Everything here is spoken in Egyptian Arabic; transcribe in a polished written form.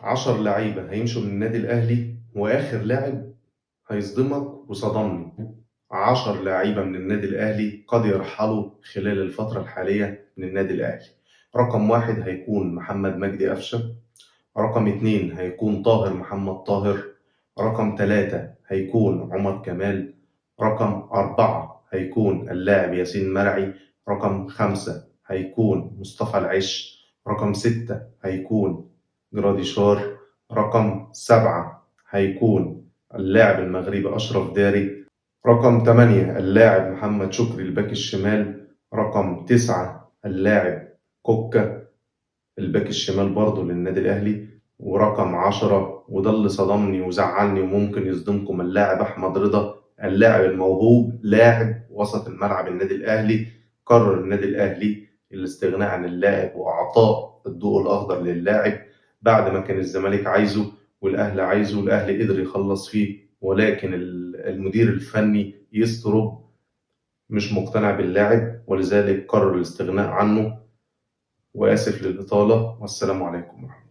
10 لعيبة هيمشوا من النادي الأهلي، وآخر لاعب هيصدمك وصدمني. 10 لعيبة من النادي الأهلي قد يرحلوا خلال الفترة الحالية من النادي الأهلي. رقم 1 هيكون محمد مجدي قفشة، رقم 2 هيكون طاهر محمد طاهر، رقم 3 هيكون عمر كمال، رقم 4 هيكون اللاعب ياسين مرعي، رقم 5 هيكون مصطفى العش، رقم 6 هيكون جراديشار، رقم 7 هيكون اللاعب المغربي أشرف داري، رقم 8 اللاعب محمد شكري الباك الشمال، رقم 9 اللاعب كوكا الباك الشمال برضه للنادي الأهلي، ورقم 10 وده اللي صدمني وزعلني وممكن يصدمكم اللاعب أحمد رضا، اللاعب الموهوب لاعب وسط الملعب النادي الأهلي. قرر النادي الأهلي الاستغناء عن اللاعب وإعطاء الضوء الأخضر للاعب بعد ما كان الزمالك عايزه والأهلي عايزه، والأهلي قدر يخلص فيه، ولكن المدير الفني يستروب مش مقتنع باللاعب، ولذلك قرر الاستغناء عنه. وآسف للإطالة، والسلام عليكم ورحمة الله.